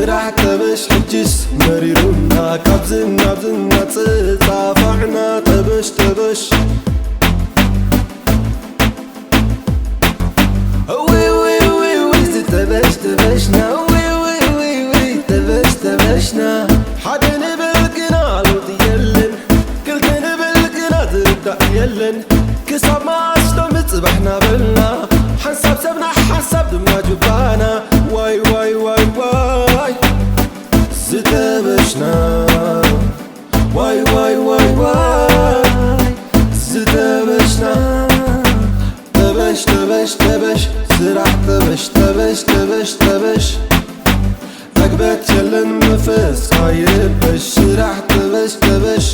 ራሕ ጠበሽ ሕጅስ መሪሩና ካብዝን ናብዝን እናተጻፋዕና ጠበሽ ጠበሽ እውይ እውይ እውይ እውይ ዝተበሽ ተበሽና እውይ እውይ እውይ እውይ ተበሽ ተበሽና ሓደ ንብል ግና ለውጢ የለን ክልተ ንብል ግና ዝርዳእ የለን ክሳብ መዓስ ሎሚ ጽባሕ ናበልና ሓንሳብ ሰብና ሓንሳብ ድማ ጁባና ዋይ ዋይ ዋይ ዋይ ዝተበሽና ዋይ ዋይ ዋይ ዋይ ዝተበሽና ተበሽ ተበሽ ተበሽ ስራሕ ተበሽ ተበሽ ተበሽ ተበሽ ዕግበት የለን መንፈስ ካይረበሽ ስራሕ ተበሽ ተበሽ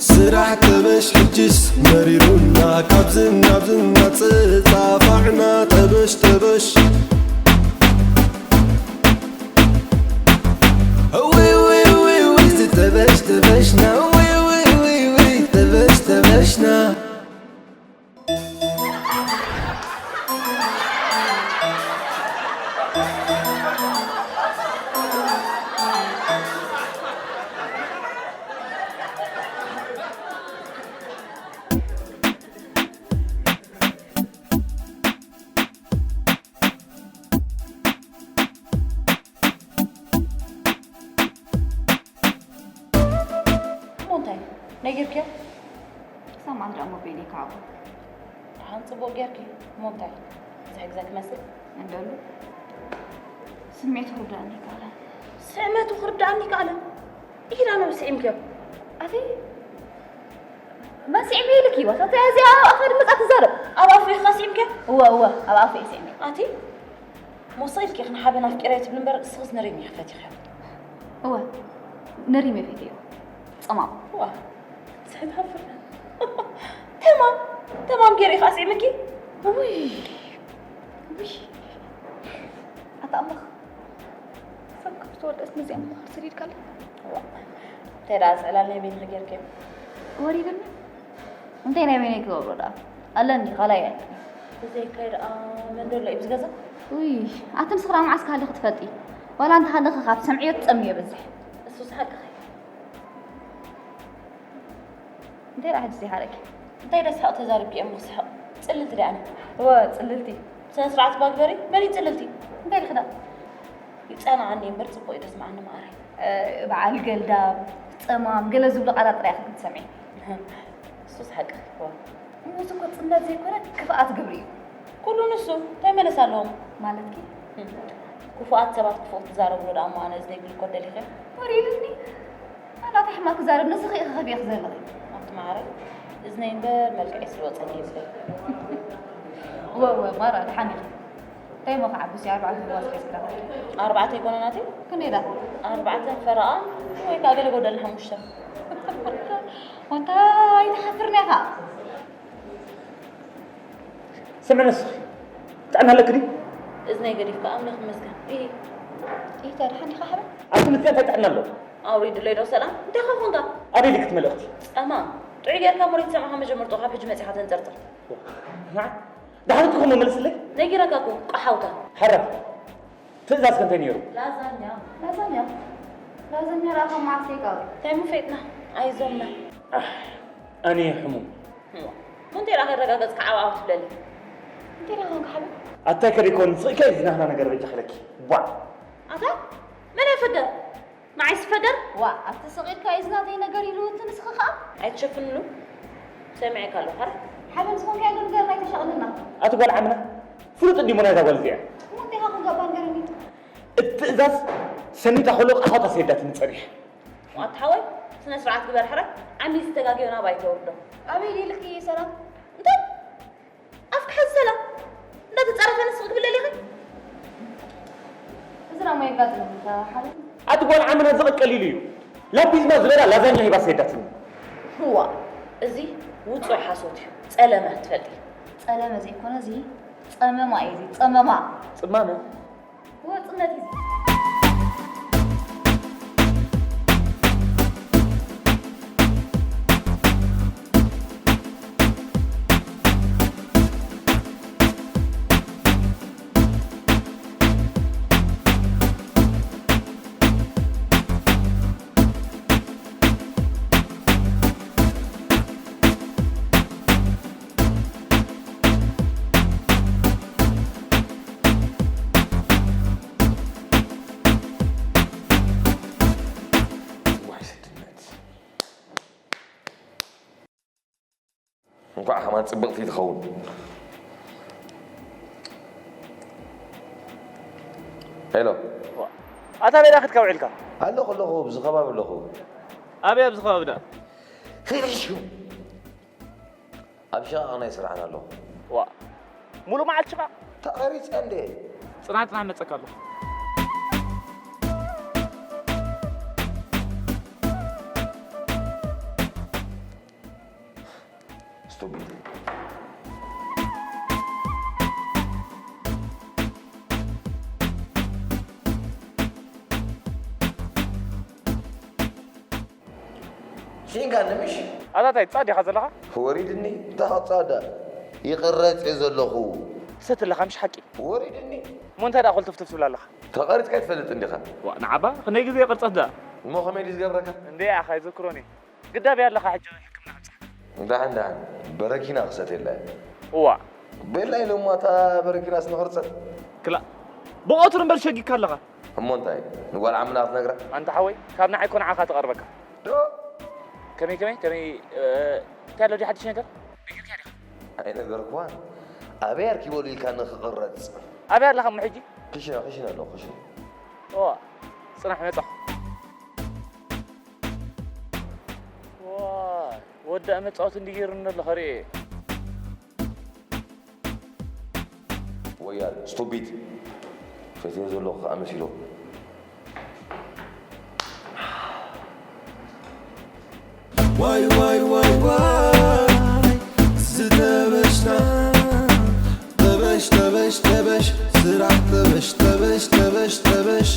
ስራሕ ተበሽ ሕጅስ መሪሩና ካብዝን ናብዝን እናተጻፋዕና ተበሽ ተበሽ እውይ እውይ እውይ እውይ ዝተበሽ ተበሽና እውይ እውይ እውይ እውይ ተበሽ ተበሽና እሞ እንታይ ነጊርክያ? ሰማን ደኣ ሞባይለይ ክዓቡ። ደሓን ጽቡቕ ጌርኪ። እሞ እንታይ? ዝሕግዘኪ መስል? እንደሉ። ስሜቱ ክርዳእኒ ይከኣለ። ስዕመቱ ክርዳእኒ ይከኣለ? ኢዳ ነው ስዒምክዮ? ኣቲ መን ስዒም ኢልኪ? ዋታ እንታይ እዚኣ ኣብ ኣፋ ድመጻ ትዛረብ? ኣብ ኣፉ ኢኻ ስዒምክዮ? እወ፣ እወ፣ ኣብ ኣፉ እየ ስዒመ። ኣቲ ሞሳ ኢልኪ ኢኺ ንሓበን ኣፍቂረዮ ትብሊ እምበር እስኽስ ንሪም ኢኺ ፈቲኽዮ። እወ፣ ንሪም እየ ፈትዮ። ጸማም። ዋ፣ ስሕት ሃፍር። ተማም፣ ተማም ገይረ ኢኻ ኣስዒመኪ? ውይ፣ ውይ። ኣታ ኣምላኽ፣ ሰብ ካብ ዝተወልደስ ነዚኣ ምዃር ሰዲድካለ? ዋ፣ እንታይ ደኣ ዝዕላል ናይ በይንኺ ጌርክዮ? ወሪድኒ። እንታይ ናይ በይነይ ክገብሮ ደኣ? ኣለኒ፣ ካልኣይ ኣለኒ። ብዘይካይ ደኣ መን ደሎ እዩ ኣብዚ ገዛ? ውይ፣ ኣቲ ንስኺ ደኣ መዓስ ክሃልኺ ትፈልጢ? ዋላ እንተሃለኺ ካብ ትሰምዕዮ ትጸምዮ የብዝሕ። እሱስ ሓቅኺ። እንታይ ደኣ ሕጂ ዘይሓረኪ? እንታይ ደስሓቕ ተዛሪብኪ እሞ ክስሕቕ? ጽልልቲ ደኣ ኣነ። እወ፣ ጽልልቲ። ስነ ስርዓት እባ ግበሪ። መን እዩ ጽልልቲ? እንታይ ኢልኺ ደኣ? ይጸንዓኒ እምበር ጽቡቕ እዩ ደስምዓኒ መዓረይ። እ፣ በዓል ገልዳም፣ ጸማም፣ ገለ ዝብሉ ቃላት ጥራይ ኢኺ ክትሰምዒ። እሱስ ሓቅኺ እኮ። እሞ እዚ እኮ ጽልመት ዘይኮነ ክፍኣት ግብሪ እዩ። ኩሉ ንሱ፣ እንታይ መለሳ ኣለዎም? ማለትኪ? እም፣ ክፉኣት ሰባት ክፉእ ትዛረቡ ዶ ደኣ እሞ ኣነ እዝነይ ክልኮት ደሊኺ? ወሪድኒ። ኣላ እንታይ ሕማም ክዛረብ ንስኺ ኢኺ ከፊእኺ ዘለኺ። ኣቲ መዓረይ፣ እዝነይ እምበር መልክዐይ ስለ ወጸኒ የብለይ። እወ፣ እወ፣ ማራ፣ ደሓን ኢኺ። እንታይ እሞ ክዓብስ እዩ ኣርባዕተ ህዋስ ሒዝካ? ኣርባዕተ ኣይኮነን ኣቲ? ክንደይ ደኣ? ኣርባዕተ ፈረቓ ወይ ከኣ ገለ ጎደል ሓሙሽተ። ወንታ ኣይትሓፍርን ኢኻ። ስምዒ ንስኺ፣ ጥዕና ኣለኪ ድዩ? እዝነይ ገዲፍካ ኣምላኽ ይመስገን። እሂ። ኢታ ደሓን ዲኻ ሓበን? ኣቲ ንትያ እንታይ ጥዕና ኣለዎ? ኣውሪድለይ ዶ ሰላም? እንታይ ኻ ኾንካ? ኣበይ ልክት መልእኽቲ? ጸማም። ጥዑይ ጌርካ እሞ ዘይትሰምዓኻ መጀመርትኡ ካብ ሕጂ መጺኻ ተንጸርጽር። ንዓ፣ ደሓን እኮ እሞ መልስለይ። ነጊረካ እኮ፣ ቋሓውታ። ሓራፍ። ትእዛዝ ከ እንታይ ነይሩ? ላዛኛ። ላዛኛ? ላዛኛ ደኣ ካብ መዓስ ቴካዊ? እንታይ ምፈጥና? ኣይዞምና። ኣሕ፣ ኣነ ሕሙም። እሞ እንታይ ደኣ ከረጋገጽካ ዓው ዓው ትብለኒ? እንታይ ደኣ ኮንካ ሓቢብ? ኣታይ ከደይኮን ስቕ ኢልካ እዩ ዝናህና ነገር በጃኺ ኢለኪ። ቧዕ። ኣታ መን እያ ፈደር? ንዓይስ ፈደር? ዋእ፣ ኣቲ ስቕ ኢልካ እዩ ዝናተይ ነገር ኢሉ እቲ ንስኺ ኸኣ? ኣይትሸፍንሉ። ሰሚዐካ ኣለኹ፣ ሓራ። ሓበን ዝኾንካዮ ዶ ንገርና፣ ኣይተሻቕለና። ኣቲ ጓል ዓምና፣ ፍሉጥ እንዲሞ ናይዛ ጓል እዚኣ። እሞ እንታይ ኢኻ ክንገብራ ንገረኒ? እቲ ትእዛዝ ሰኒታ ከሎ ቃፋታ ሰይዳትኒ ጸኒሐ። ዋት ሓወይ፣ ስነ ስርዓት ግበር ሕራይ። ዓሚ ዝተጋገዮ ናባይ ተውርዶ። ኣበይ ደይልኪ ሰላም? እንታይ? ኣፍኪ ሕዚ ሰላም? እንዳተጻረፈ ንስኺ ክብለል ኢኺ? እዚ ደሞ የጋጥም እንተ ሓበን። ኣቲ ጓል ዓምና ዝቕቀል ኢሉ እዩ። ላፒዝማ ዝበላ ላዛኛ ሂባ ሰይዳትኒ። ህዋ፣ እዚ ውጹእ ሓሶት እዩ። ጸለመ ትፈልጢ። ጸለመ ዘይኮነ እዚ ጸመማ እዩ፣ እዚ ጸመማ። ጽማመ? ወጽነት እዩ። እንኳዕ ከማን ጽብቕቲ ትኸውን። ሄሎ። ኣታ ኣበይ ዳኣ ከድካ ውዒልካ? ኣለኹ፣ ኣለኹ፣ ኣብዚ ከባቢ ኣለኹ። ኣበይ ኣብዚ ከባቢ ደኣ? ኣብ ሸቓቕ ናይ ስራሕና ኣለኹ። ዋ፣ ሙሉእ መዓልቲ ሽቓቕ? ተቐሪጸ እንዴ? ጽናሕ፣ ጽናሕ፣ መጸካ ኣለኹ። ስቱፒድ። ሲንካ ንምሽ ኣታ ታይ ጻድ ኢኻ ዘለኻ? ወሪድኒ። እንታይ ጻዳ? ይቕረጽ እየ ዘለኹ። ሰትለኻ ምሽ ሓቂ? ወሪድኒ። እሞ እንታይ ደኣ ኮልተፍተፍ ትብል ኣለኻ? ተቐሪጽካ ኣይትፈልጥን ዲኻ? ዋ፣ ንዓባ ክንደይ ግዜ ይቕርጸት ደኣ? እሞ ከመይ ድዩ ዝገብረካ? እንዴ ኣኻ ይዘክሮኒ። ግዳብ ኣለኻ ሕጂ ሕክምና ምጻሕ። ዳሕን ዳሕን በረኪና ክሰትየላ እየ። እዋ። ቤላ ኢሎማ እታ በረኪናስ ንኽርጸት። ክላ ብቐትሩ እምበር ሸጊካ ኣለኻ። እሞ እንታይ ንጓል ዓምና ክትነግራ? ኣንታ ሓወይ ካብ ንዓይ ኮ ንዓኻ ትቐርበካ። ዶ? ከመይ ከመይ ከመይ እ፣ እንታይ ኣሎ ድዩ ሓድሽ ነገር? ነጊርካ ዲኻ? ኣይነገርኩዋን። ኣበይ ኣርኪበሉ ኢልካ ንኽቕረጽ? ኣበይ ኣለኻ እሞ ሕጂ? ክሽነ ክሽነ ኣሎ ክሽነ። እዋ ጽናሕ መጻኹ። ዋይ፣ ወዳእ መጻወቲ እንዲ ገይሩኒ ኣሎ ኸርእየ። ወያል፣ ስቱፒድ። ፈትዮ ዘለኹ ከኣ መሲሎ። ዋይ፣ ዋይ፣ ዋይ፣ ዋይ፣ ዝተበሽና። ተበሽ፣ ተበሽ፣ ተበሽ፣ ስራሕ ተበሽ፣ ተበሽ፣ ተበሽ፣ ተበሽ።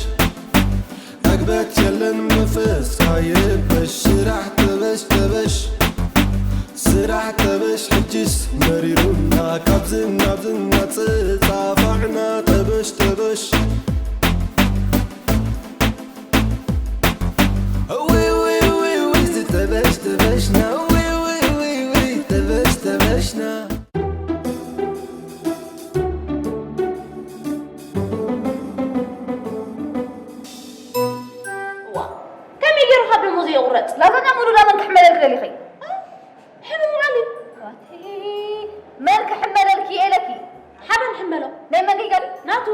ዕግበት የለን መንፈስ ኣይረበሽ፣ ስራሕ ተበሽ ተበሽ፣ ስራሕ ተበሽ ሕጅስ መሪሩና፣ ካብዚ ናብዚ እናተጻፋዕና ተበሽ ተበሽ። እውይ፣ እውይ፣ እውይ፣ እውይ፣ እዚ ተበሽ ተበሽና፣ እውይ፣ እውይ፣ እውይ፣ እውይ፣ ተበሽ ተበሽና። እዋ፣ ከመይ ገይሩ ካብ ደሞዘይ ይቑረጽ? ላዛኛ ሙሉዳ መን ክሕመለልኪ ደሊኺ? ሕምም በዓል እዩ። ኣቲ፣ መን ክሕመለልኪ እየ ኢለኪ? ሓበን ሕመሎ። ናይ መን ጌጋ ድዩ? ናቱ።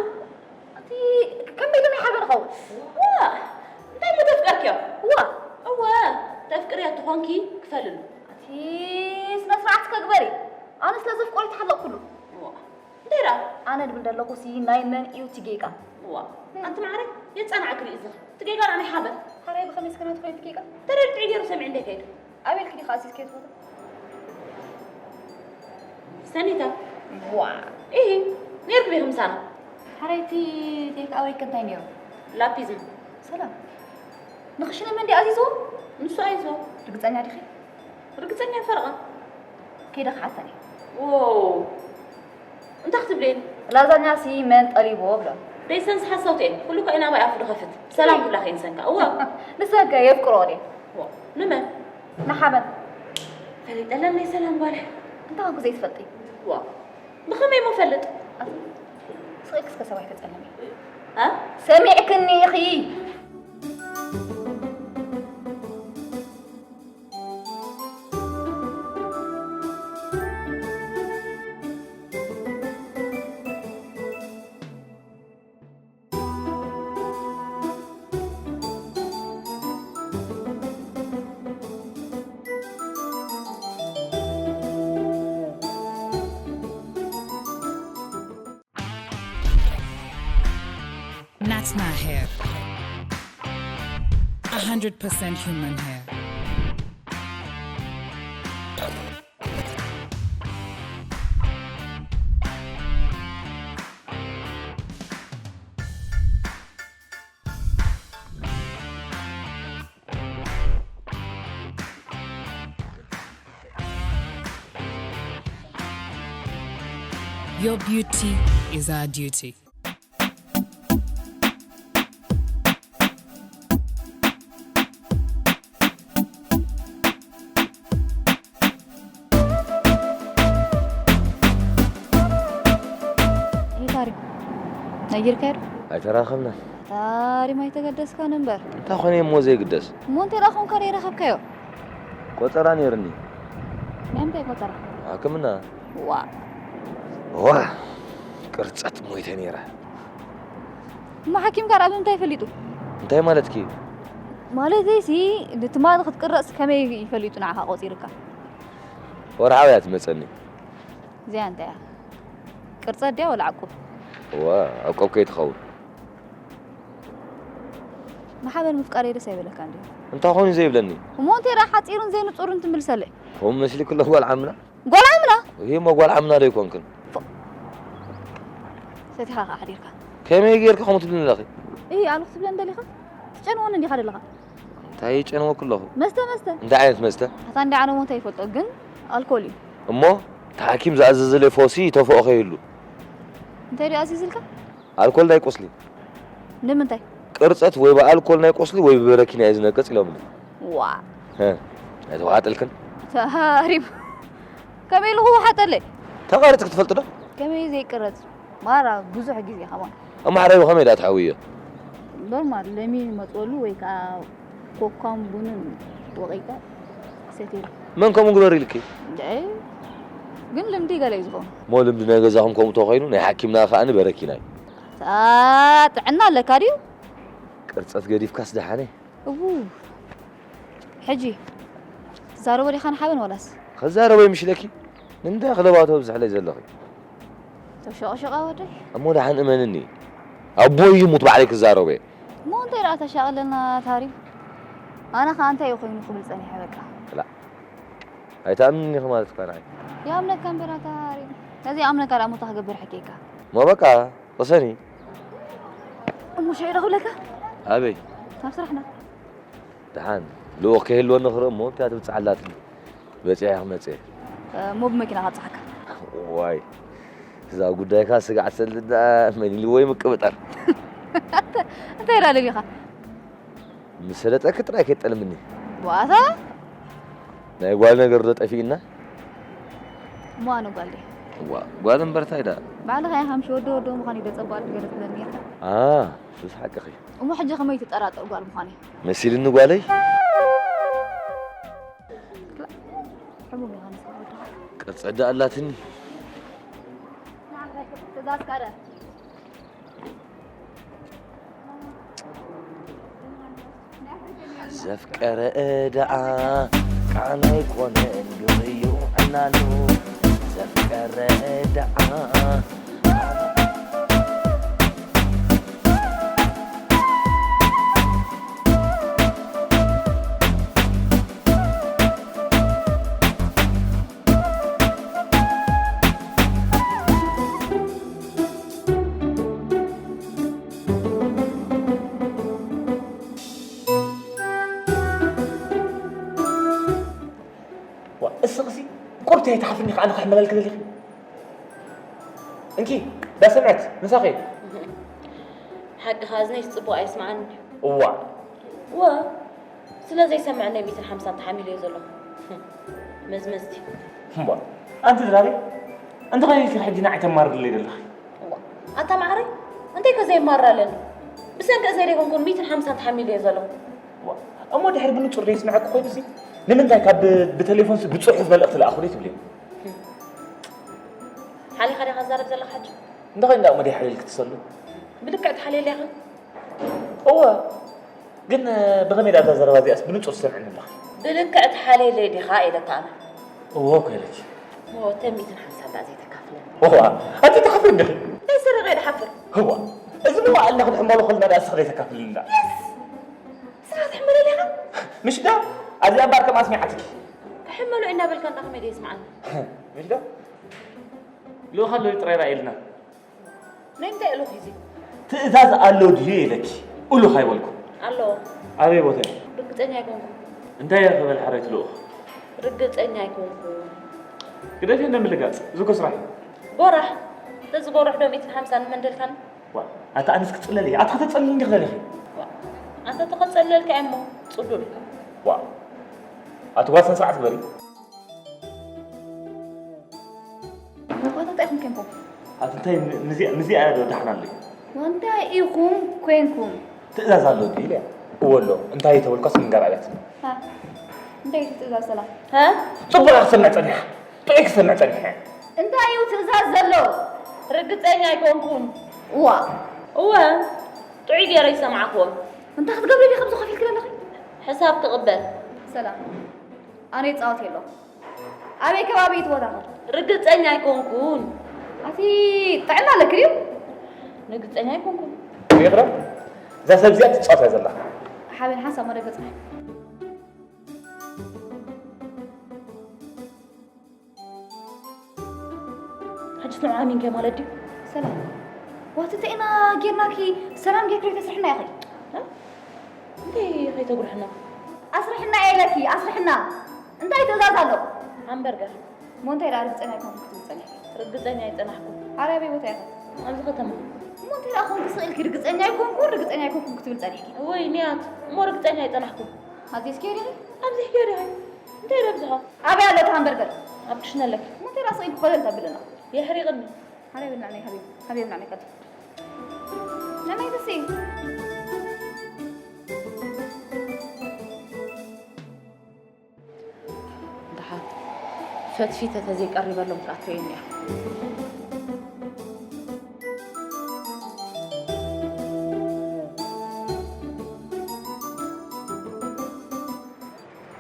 ኣቲ፣ ከመይ ኢሉ ናይ ሓበን ይኸውን? እዋ፣ እንታይ እሞ ተፍቀርክዮ? እዋ። እወ፣ ተፍቅርዮ ተኾንኪ ክፈልሉ። ኣቲ፣ ስነ ስርዓት ከግበሪ። ኣነ ስለ ዘፍቀሮ ይተሓለቕኩሉ። እዋ። እንታይ ደኣ? ኣነ ድብል ደለኹ ሲ ናይ መን እዩ እቲ ጌጋ? እዋ፣ ኣንቲ ማዕረ የጻናዕክ ርእስኺ። እቲ ጌጋ ደኣ ናይ ሓበን። ሓራይ ብኸመይ እስከ ናቱ ኮይኑ እቲ ጌጋ? ተረድዒ ገይሩ ሰሚዑ እንደ ከይዱ። ኣበይ ኢልኪ ዲኻ ኣዚዝክዮ ትፈትዎ? ሰኒታ። ዋ። ኢሂ፣ ነይርክ ዲኺ ምሳና? ሓራይ እቲ ቴክ ኣወይ ከ እንታይ ነይሩ? ላፒዝማ። ሰላም። ንኽሽነ መን ድዩ ኣዚዝዎ? ንሱ ኣዚዝዎ። ርግጸኛ ዲኺ? ርግጸኛ ፈረቓ። ከይደ ክሓተን እየ። ዎው። እንታይ ክትብልየን? ላዛኛ ሲ መን ጠሊብዎ ብሎ። ደይሰንስ ሓሳውቲ እየን። ኩሉ እኮ እዩ ናባይ ኣፉ ድኸፍት። ሰላም ኩላ ከይንሰንካ። እወ። ንሰን ከ የፍቅሮ ድየ? ዎ። ንመን? ንሓበን። ፈሊጠለን ናይ ሰላም ጓል። እንታይ ኮንኩ ዘይትፈልጢ? ዋ። ብኸመይ እሞ ፈልጥ? ኣቲ፣ ስቕ ኢልኪ እስከ ሰብኣይ ተጸለሚ። እ? ሰሚዕክኒ ኢኺ። Natna hair. A hundred percent human hair. Your beauty is our duty. ይህ ታሪክ ነጊርካዮ ዶ? ኣይተራኸብናን። ታሪም ኣይተገደስካን እምበር። እንታይ ኾነ እሞ ዘይግደስ? እሞ እንታይ ደኣ ኾንካ ዘይረኸብካዮ? ቆጸራ ነይርኒ። ናይ ምንታይ ቆጸራ? ሕክምና? ዋ ዋ ቅርጸት ሞይተ ነይረ። እሞ ሓኪምካ ደኣ ብምንታይ ፈሊጡ? እንታይ ማለትኪ? ማለተይሲ ንትማሊ ክትቅረጽ ከመይ እዩ ፈሊጡ ንዓኻ ቆጺሩካ? ወርሓዊ እያ ትመጸኒ። እዚኣ እንታይ እያ? ቅርጸት ድያ ወላ ዕቁብ? ዋ ዕቁብ ከይትኸውን። ንሓበን ምፍቃረይ ደስ ኣይበለካን ድዩ? እንታይ ኾይኑ ዘይብለኒ? እሞ እንታይ ደኣ ሓጺርን ዘይንጹርን ትምልሰለይ? ከምኡ መሲልኪ ኣለኹ ጓል ዓምና? ጓል ዓምና? ይህ እሞ ጓል ዓምና ዶ ኣይኮንክን? ሰቲኻ ከኣ ሓዲርካ። ከመይ ጌርካ ከምኡ ትብልኒ ኣለኺ? እይ ኣሉ ክትብለን ደሊኻ? ትጨንወኒ እንዲኻ ደለኻ። እንታይ ይጨንወኪ ኣለኹ? መስተ መስተ። እንታይ ዓይነት መስተ? ኣታ እንዲ ዓነሞ እንታይ ይፈልጦ ግን ኣልኮል እዩ። እሞ እቲ ሓኪም ዝኣዘዘለይ ፈውሲ ይተፍኦ ከይህሉ። እንታይ ድዩ ኣዚዝልካ? ኣልኮል ናይ ቁስሊ። ንምንታይ? ቅርጸት ወይ ብኣልኮል ናይ ቁስሊ ወይ ብበረኪና እዩ ዝነቅጽ ኢሎምኒ። ዋ ሀ፣ ኣይተዋጠልክን? ተሃሪም ከመይ ኢሉ ክወሓጠለይ? ተቓሪጽ ክትፈልጥ ዶ? ከመይ ዘይቅረጽ ማራ ብዙሕ ግዜ ከማን ኣማሕራይ ብኸመይ ደኣ ትሓውዮ? ኖርማል ለሚ መፅወሉ ወይ ከዓ ኮካን ቡንን ወቂጠ ሰትየሉ። መን ከምኡ ግበር ኢልኪ? እንድዒ ግን ልምዲ ገለ እዩ ዝኸውን። ሞ ልምዲ ናይ ገዛኹም ከምኡ ተኾይኑ ናይ ሓኪምና ከኣ በረኪና እዩ። እታ ጥዕና ኣለካ ድዩ? ቅርጸት ገዲፍካስ ደሓነ። እዉ ሕጂ ትዛረቦ ዲኻ ንሓበን ዋላስ? ከዛረቦ ይምሽለኪ? ንምንታይ ክለባቶ ብዝሕለይ ዘለኺ? ተሸቕሸቓ ወደይ። እሞ ደሓን እመንኒ ኣቦይ ይሙት ባዕለይ ክዛረቦ እየ። እሞ እንታይ ደኣ ተሻቕለና ታሪም? ኣነ ኸኣ እንታይ እዩ ኮይኑ ክብል ጸኒሐ በቃ። ኣይትኣምንኒ ኢኺ ማለት እኳ ንዓይ። ይኣምነካ እምበር ኣታ ታሪም። ነዚ ኣምነካ ደኣ ሞታ ክገብር ሕኬካ። እሞ በቃ ቅሰኒ። እሞ ሻሂ ዶ ክብለካ? ኣበይ? ናብ ስራሕና። ደሓን ልኡኽ ከይህልወኒ ክርኢ እሞ ብታ ትብጽሕ ኣላትኒ። በጺሐ ክመጽእ እየ። እሞ ብመኪና ካብጽሓካ። ዋይ እዛ ጉዳይካ ስጋዕ ሰልዳ መን ኢልዎ ይምቅብጠር። እንታይ ደኣ ደሊኻ? ምስ ሰለጠኪ ጥራይ ከይጠልምኒ። ዋታ ናይ ጓል ነገር ዶ ጠፊእና? እሞ ኣነ ጓል ድየ? ዋ ጓል እምበር እንታይ ደኣ? ባዕልኻ ኢኻ ምሽ ወዲ ወዲ ምዃን እዩ ደጸባል ትገርጽ ነርካ። ኣ እሱ ሓቅኺ። እሞ ሕጂ ከመይ ትጠራጠር ጓል ምዃነይ? መሲልኒ ጓለይ? ሕሙም ኢኻ ንስኻ ወድኻ። ቅርጸ ደኣ ኣላትኒ። ትእዛዝ ካደ። ዘፍቀረ ደኣ ቃና ኣይኮነን ግብርዩ ዕናኑ ዘፍቀረ ደኣ ዋ እስኺሲ ቁርብቲ ኣይትሓፍርኒ ከኣ ንኽሕመለልኪ ደሊኺ እንኪ ዳሰምዐት ምሳኺ ሓቅኻ እዝነይስ ጽቡቕ ኣይስምዓን እዩ። እዋ ወ ስለ ዘይሰምዐኒ ሚእትን ሓምሳን ተሓሚለዮ ዘለኹ። መዝመዝቲ። እምቧ ኣንቲ ዝራበይ እንተኾነ ኢልኪ ሕጂ ንዓይ ተማርርለይ ዘለኺ። እዋ ኣታ ማዕረይ እንታይ ከ ዘይማራ ኣለኒ ብሰንኪ እዘይ ደይኮንኩን ሚእትን ሓምሳን ተሓሚለዮ ዘለኹ። እዋ እሞ ድሕሪ ብንጹር ዘይስምዐኪ ኮይኑሲ ንምንታይ ካብ ብቴሌፎንሲ ብጽሑፍ መልእኽቲ ለኣኹለይ ትብልዮ? ሓሊኻ ዲኻ ትዛረብ ዘለኻ ሕጂ? እንታይ ኮይንዳ እሞ ደይ ሓሊልኪ ትሰሉ? ብልክዕ ትሓልየለይ ኢኻ? እወ ግን ብኸመይ ደኣ እዛ ዘረባ እዚኣስ ብንጹር ትሰምዕኒ ኣለኺ? ብልክዕ ትሓልየለይ ዲኻ ኢለካ ኣነ። እወ እኮ ኢለኪ። እሞ እተን ሚእትን ሓምሳን ደኣ ዘይተካፍለኒ? እዋ ኣቲ ትሓፍሪ እንዲኺ? እንታይ ሰሪቐ እየ ዝሓፍር? እዋ እዚ መዋእልና ክንሕመሎ ከለና ደኣ እስኺ ዘይተካፍልኒ ደኣ? የስ! ስኻ ትሕመለለይ ኢኻ? ምሽ ዶ? ኣብዚኣ እምበኣር ከም ኣስሚዓትኪ። ክሕመሎ ኢና በልካ እንዳ ከመይ ደየስምዓኒ? ምሽ ዶ? ልኡኽ ኣሎ ጥራይ ራእየልና። ናይ ምንታይ እሉኽ እዩ እዚ? ትእዛዝ ኣሎ ድዩ ኢለኪ? እሉኽ ኣይበልኩ። ኣሎ። ኣበይ ቦታ እዩ? ርግጸኛ ኣይኮንኩን። እንታይ እየ ክበል ሓረይቲ ልኡኽ? ርግጸኛ ኣይኮንኩን። ግደፊ ንምልጋጽ፣ እዚ እኮ ስራሕ እዩ። ጎራሕ። ነዚ ጎራሕ ዶ ሚእትን ሓምሳን ንመንደልካኒ? ዋ፣ ኣታ ኣነስ ክጽለል እየ። ኣታ ከተጸልል እንዲኺ ደሊኺ? ዋ፣ ኣንተ ተኸጸለልካ እሞ ጽሉል። ዋ፣ ኣቲ ጓል ስነ ስርዓት ግበሪ። ዋታ እንታይ ኢኹም ኮንኩም? ኣቲ እንታይ ም- ምዚኣ ምዚኣ ዶ ደሓን ኣሎ? ዋንታይ ኢኹም ኮንኩም? ትእዛዝ ኣሎ ድዩ ኢለ እወ ኣሎ እንታይ ተበልኳስ ምንጋር ኣብያት ሃ? እንታይ እዩ ትእዛዝ ሰላም? ሃ? ጽቡቕ ክትሰምዕ ጸኒሓ ጥዑይ ክሰምዕ ጸኒሐ። እንታይ እዩ ትእዛዝ ዘሎ? ርግጸኛ ኣይኮንኩን። እዋ። እወ፣ ጥዑይ ገይረ ይሰማዕክዎም። እንታይ ክትገብሪ ዲኺ ከምዚ ኮፍ ኢልኪ ዘለኺ? ሕሳብ ክቕበል። ሰላም። ኣነ ይጻወት የለኹ። ኣበይ ከባቢ እዩ እቲ ቦታኺ? ርግጸኛ ኣይኮንኩን። ኣቲ ጥዕና ኣለኪ ድዩ? ርግጸኛ ኣይኮንኩን። ይቕረ፣ እዛ ሰብ እዚኣ ትጻወት እያ ዘላ። ሓበን ሓንሳብ መደብ በጽሐ። ሕጅስ ንዑ ኣሚንከ ማለት ድዩ? ሰላም። ዋትተ ኢና ጌርናኪ ሰላም ጌርክሪ ተስርሕና ኢኺ። እ? እንታይ ከይተጉርሕና? ኣስርሕና እየ ኢለኪ፣ ኣስርሕና። እንታይ ትእዛዝ ኣሎ? ሃምበርገር። እሞ እንታይ ደኣ ርግጸኛ ኣይኮንኩ ክትብል ጸኒሕኪ? ርግጸኛ ኣይጸናሕኩ። ኣረ ኣበይ ቦታ ኢኺ? ኣብዚ ከተማ። እሞ እንታይ ደኣ ኮንኪ ስቕ ኢልኪ ርግጸኛ ኣይኮንኩ፣ ርግጸኛ ኣይኮንኩ ክትብል ጸኒሕኪ? ወይ ንያት፣ እሞ ርግጸኛ ኣይጸናሕኩ። ኣብዚ እስኪ ሪኺ? ኣብዚ እስኪ ሪኺ? እንታይ ደብዝሖ? ኣበይ ኣሎ እቲ ሃምበርገር? ኣብ ክሽነ ኣለኪ። እሞ እንታይ ደኣ ስቕ ኢልኪ ኮለል ተብልና? የሕሪቕኒ። ሓራይ በል ንዓይ ሃቢብ፣ ሃቢብ ንዓይ ቀጥ። ንዓይ ተሲ። ደሓን ፈትፊተ ተዘይቀሪበሎም ከኣ ትርእየኒ እያ።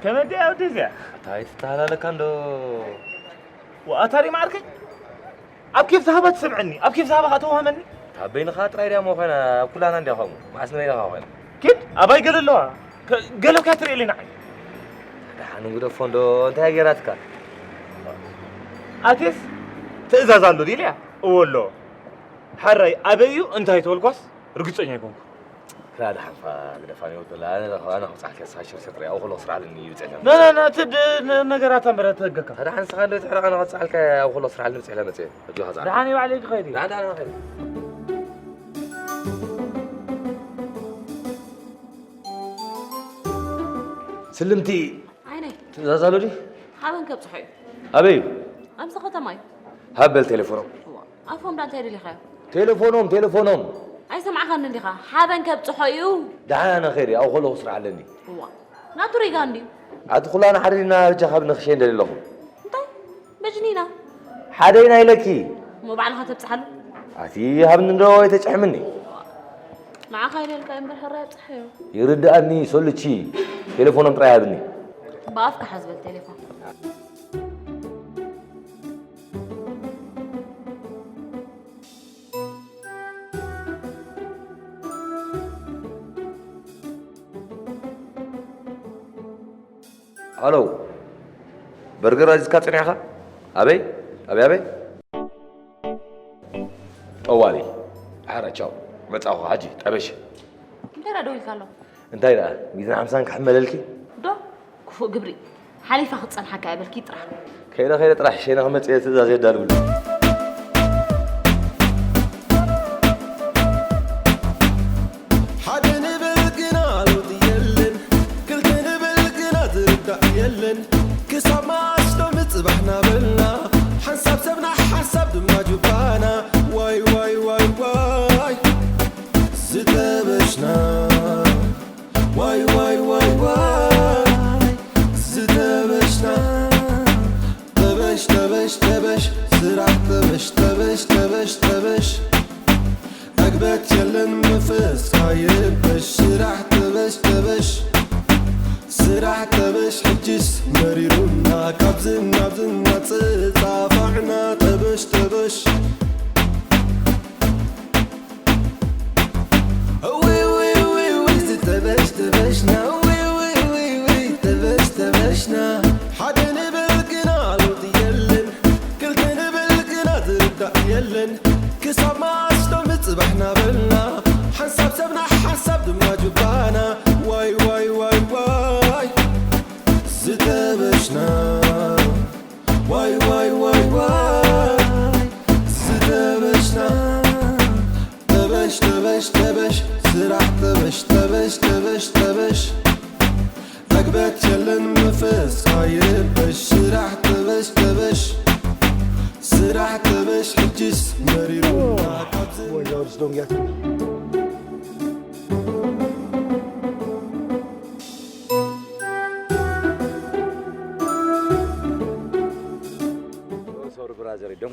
ከመይ ድያ ወዲ እዚኣ? ኣታ ኣይትተሃላለካ እንዶ። ወኣታሪ ማዓርከይ፣ ኣብ ኬፍ ዝሃባ ትሰምዐኒ፣ ኣብ ኬፍ ዝሃባ ከኣ ተዋህመኒ። ካብ በይንኻ ጥራይ ድያ እሞ ኮይና፣ ኣብ ኩላና እንድያ ከምኡ። መዓስ ንበይንኻ ኮይና? ኪድ፣ ኣባይ ገለ ኣለዋ። ከ-፣ ገለ እኳ ትርእየለይ ንዓይ። ደሓን ግደፎ እንዶ፣ እንታይ እያ ገይራትካ? ኣቴስ፣ ትእዛዝ ኣሎ ድዩ ኢለያ? እወ ኣሎ። ሓራይ ኣበይ እዩ እንታይ ተበልኳስ ርግጸኛ ኣይኮንኩ። ክላ ደሓንፋ ግደፋ ነው ተላ፣ ኣነ፣ ኣነ ክብጻሕ ከሳ ሽር ሽር ያው ክሎ ስራ ለኒ ይብጸ። ና፣ ና፣ ና፣ ትድ-፣ ነ-፣ ነገራት ኣንበረ ተገካ። ታዲያ ሓንስኻ እንዶ ትሕረቕ፣ ኣነ ክብጻሕ ልካ ያው ክሎ ስራ ለኒ ብጽሕ ለመጽ። ኣጆኻ ጻ። ደሓን ይባዕለይ ክኸይድ እዩ። ደሓን፣ ደሓን፣ ደሓን። ስልምቲ ዓይነይ። ትእዛዝ ኣሎ ድዩ? ሓበን ከብጽሖ እዩ። ኣበይ እዩ? ኣብዚ ከተማ እዩ። ሃብ በል ቴሌፎኖም። እዋ፣ ኣፎም ዳ እንታይ ደሊኻዮ? ቴሌፎኖም፣ ቴሌፎኖም። ኣይሰማዕኻንን ዲኻ? ሓበን ከብጽሖ እዩ። ደሓን ኣነ ኸይደ፣ ኣብኡ ከለኹ ስራሕ ኣለኒ። እዋ፣ ናቱ ሪጋ እንድዩ። ኣቲ ኩላና ሓሪድና በጃኻ ብንኽሸይ እንደሊ ኣለኹ። እንታይ? በጅኒና። ሓደ ኢና ኢለኪ። እሞ ባዕልኻ ተብጽሓሉ። ኣቲ ሃብኒ እንዶ ኣይተጭሕምኒ። ንዓኻ ኢለ ኢልካ እምበር ሕራይ ኣብጽሓዮ። ይርድኣኒ ሶልቺ፣ ቴሌፎኖም ጥራይ ሃብኒ። ብኣፍካ ሓዝ በል ቴሌፎን። ሃሎ፣ በርገር ኣዚዝካ ጸኒሕካ? ኣበይ? ኣበይ፣ ኣበይ? ጠዋሊ። ሓራ፣ ቻው። መጻኹ፣ ሓጂ፣ ጠበሽ። እንታይ ደኣ ደው ኢልካ ኣሎ? እንታይ ደኣ? ሚዛን ሓምሳን ክሕመለልኪ? ዶ? ክፉእ ግብሪ። ሓሊፋ ክትጸንሓካ እያ በልኪ ጥራሕ። ከይደ፣ ከይደ ጥራሕ፣ ሸይነ ክመጽእ እየ ትእዛዝ የዳልውሉ። ሓደ ንብል ግና ለውጢ የለን፣ ክልተ ንብል ግና ዝርዳእ የለን። ክሳብ መዓስ ዶ ምጽባሕ ናበልና፣ ሓንሳብ ሰብና ሓንሳብ ድማ ጁባና። ዋይ ዋይ ዋይ ዋይ ዝተበሽና፣ ዋይ ዋይ ዋይ ዋይ ዝተበሽና። ተበሽ ተበሽ ተበሽ ስራሕ ተበሽ ተበሽ ተበሽ ተበሽ። ዕግበት የለን መንፈስካ ይረበሽ። ስራሕ ተበሽ ተበሽ ስራሕ ተበሽ። ሕጅስ መሪሩና ካብዚ ናብዚ እናተጻፋዕና። ተበሽ ተበሽ። ዊ ዊ ዊ ዊ ዝተበሽ ተበሽና። ዊ ዊ ዊ ዊ ተበሽ ተበሽና። ሓደ ንብል ግና ለውጢ የለን፣ ክልተ ንብል ግና ዝርዳእ የለን። ክሳብ መዓስ ዶ ምጽባሕ ናበልና፣ ሓንሳብ ሰብና ሓንሳብ ድማ ጁባና። ዋይ ዋይ ዋይ ዋይ ዝተበሽና። ዋይ ዋይ ዋይ ዋይ ዝተበሽና። ተበሽ ተበሽ ተበሽ ስራሕ ተበሽ ተበሽ ተበሽ ተበሽ። ዕግበት የለን መንፈስካ ይረበሽ። ስራሕ ተበሽ ተበሽ ስራሕ ተበሽ። ሕጅስ መሪሩና ካብዚ ወይዘሮ ስዶንግያት።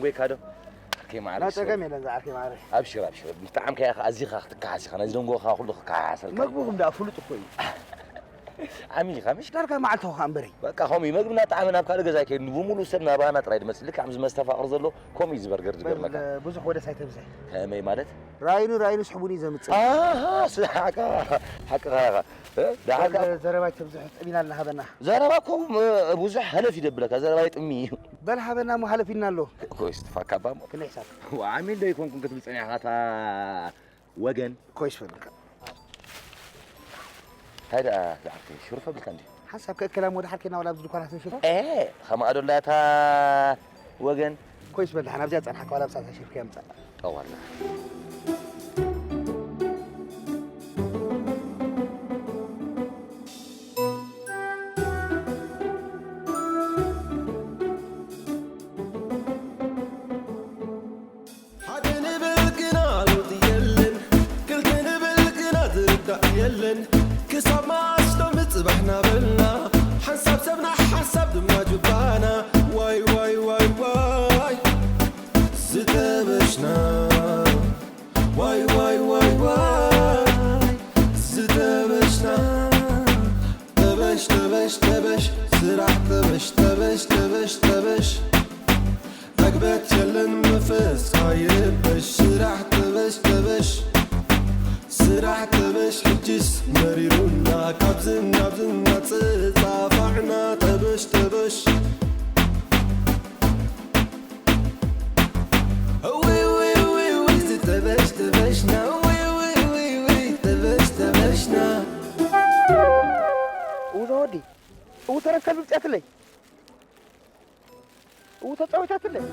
ቤካ ዶ? ዓርከይ ማዕረ ና ጸገም የለን፣ ዝዓርከይ ማዕረ። ኣብሽር፣ ኣብሽር። ብጣዕሚ ከኣ ኣዚኻ ክትከሓስ ኢኻ። ነዚ ደንጎኻ ኩሉ ክከሓሰልካ እዩ። መግብኹም ደኣ ፍሉጥ እኮ እዩ። ዓሚልካ፣ ምሽ? ዳርጋ መዓልቲ ኸኣ እምበረይ። በቃ፣ ከምኡ እዩ። መግብና ጣዕሚ ናብ ካልእ ገዛ ኣይከይድን። ብምሉእ ሰብ ናባና ጥራይ ድመጽእ። ልክዕ ከምዚ መስተፋቕር ዘሎ፣ ከምኡ እዩ እዚ በርገር ዝገርመካ። በል፣ ብዙሕ ወደ ሳይ ተብዝሕ። ከመይ ማለት? ራይኑ፣ ራይኑ ስሕቡን እዩ ዘምጽእ። ኣሃ፣ ስ-፣ ሓቃ፣ ሓቅኻ ኢኻ። እ፣ ደሓር በል፣ ከኣ ዘረባ ተብዝሕ፣ ጥሚና ኣለና፣ ሃበና። ዘረባ እኮ፣ እ፣ ብዙሕ ሃለፍ ይደብለካ፣ ዘረባ ይጥሚ እዩ። በል፣ ሃበና እሞ ሃለፍ ኢልና ኣሎ። ኮይስ፣ ትፋካ እባ እሞ። ክንደይ ሕሳብ? ዋ፣ ዓሚል ዶ ኣይኮንኩን ክትብል ጸኒሕካ፣ እታ ወገን? ኮይስ፣ በል፣ እንታይ ደኣ ዝዓርከይ፣ ሽሩፍ ኣብልካ እንድዩ? ሓንሳብ ከእከላ እሞ፣ ደሓር ኬና ዋላ ኣብዚ ድኳናት ንሽጣ? ኤ፣ ኸማኣ ዶ ኣላ እታ ወገን? ኮይስ፣ በል፣ ደሓን ኣብዚኣ ጸንሓካ፣ ዋላ ኣብዛ ሽርፍያ ምጻእ። ጠዋላ። ሓደ ንብል ግና ለውጢ የለን፣ ክልተ ንብል ግና ዝርዳእ የለን። ክሳብ መዓስ ዶ ምጽባሕ ናበልና፣ ሓንሳብ ሰብና ሓንሳብ ድማ ጁባና። ዋይ ዋይ ዋይ ዋይ ዝተበሽና፣ ዋይ ዋይ ዋይ ዋይ ዝተበሽና። ተበሽ ተበሽ ተበሽ ስራሕ ተበሽ ተበሽ ተበሽ ተበሽ። ዕግበት የለን መፈስ ኣይረበሽ ስራሕ ተበሽ ተበሽ። ስራሕ ተበሽ ሕጅስ መሪሩና ካብዝን ናብዝን እናተጻፋዕና ተበሽ ተበሽ። እውይ ውይ ውይ ውይ ዝተበሽ ተበሽና። እውይ ውይ ውይ ውይ ተበሽ ተበሽና። እውይ ወዲ፣ እውይ ተረፍ ከልቢ ብፅያትለይ። እውይ ተፃዊታትለይ።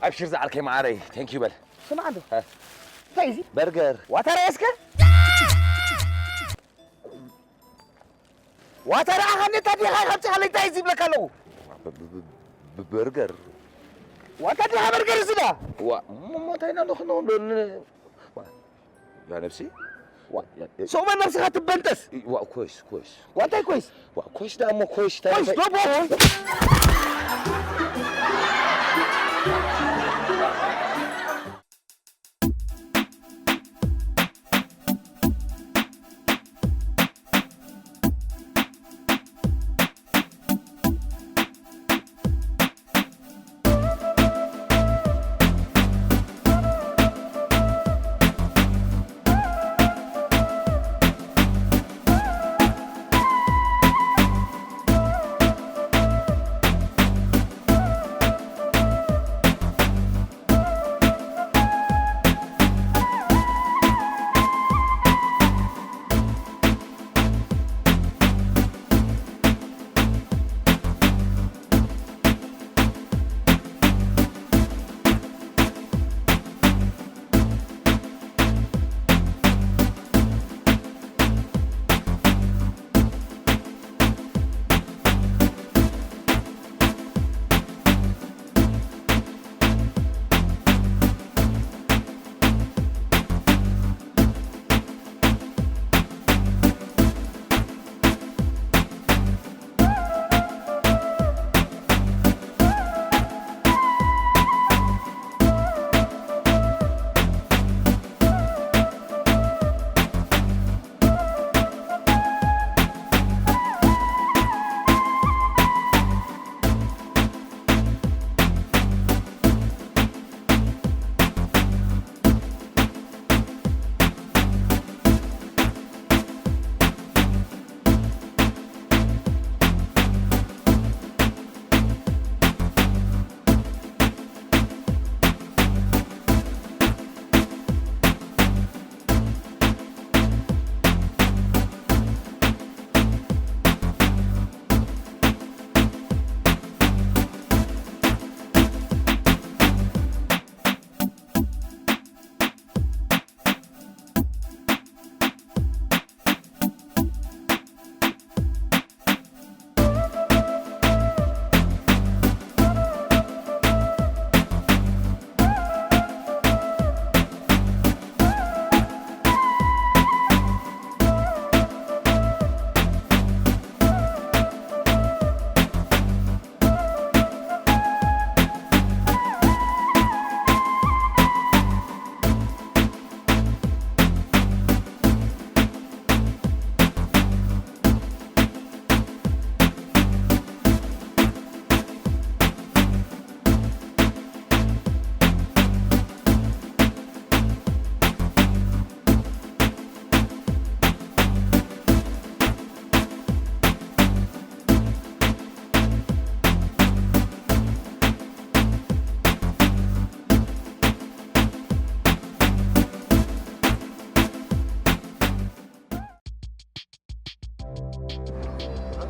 ኣብሽር ዝዓርከይ መዓረይ፣ ቴንኪዩ በል። ስማዕ እንዶ። እ። እንታይ እዚ? በርገር። ዋታ ርኣየ እስከ? ዋታ ርኣኻኒ፣ እንታይ ዲኻ ከምጽኣለይ፣ እንታይ እዚ ይብለካ ኣለኹ? ብ-፣ ብ-፣ ብ-፣ ብ-፣ በርገር። ዋታ ዲኻ በርገር እዚ ዳ? ዋ፣ ሞ-፣ ሞ-፣ እንታይ ኢና ንኽንብል ን-፣ ዋ፣ ያ ነብሲ? ዋ፣ ያ፣ ያ፣ ሰው መን ነብስኻ ትበንጠስ? ዋ፣ ኮይስ፣ ኮይስ። ዋ፣ እንታይ ኮይስ? ዋ፣ ኮይስ ደኣ እሞ ኮይስ፣ ኮይስ እንታይ? ዶቦ?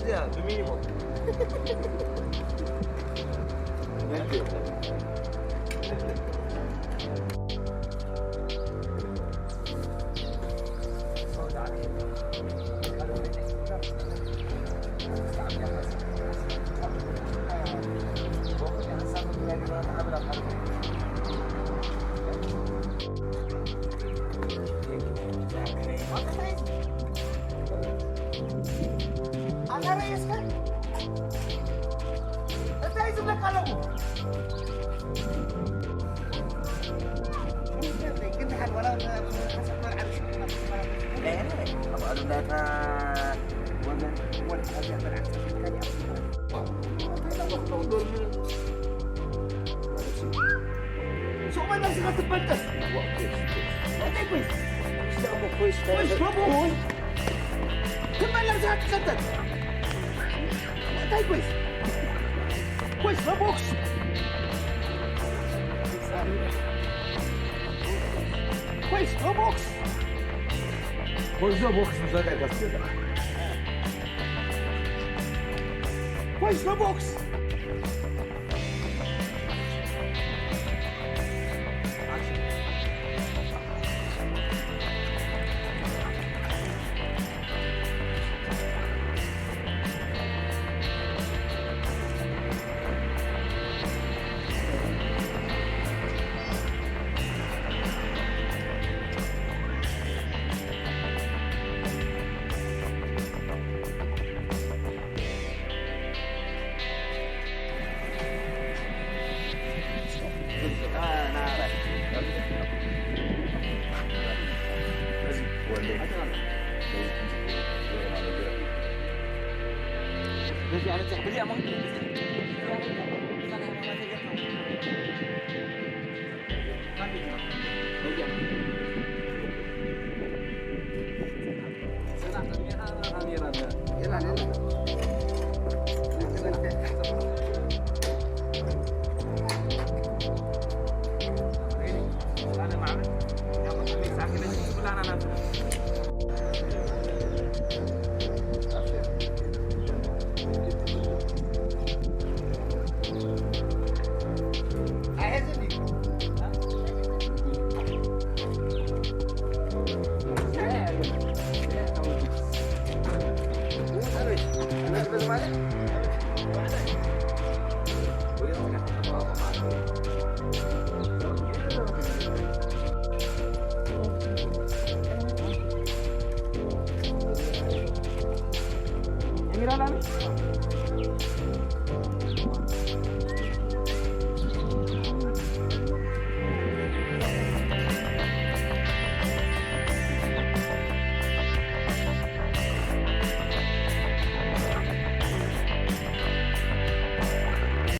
Yeah, the mini one. ኣታ ርእስካ እንታይ ዝብለካ ኣለኹ? ثم نفسك تتبدل. ويش بابوي؟ تما نفسك تتبدل. طيب كويس. كويس، ما بوكس. كويس، ما بوكس. كويس، ما بوكس، مش هذا القصد. كويس، ما بوكس.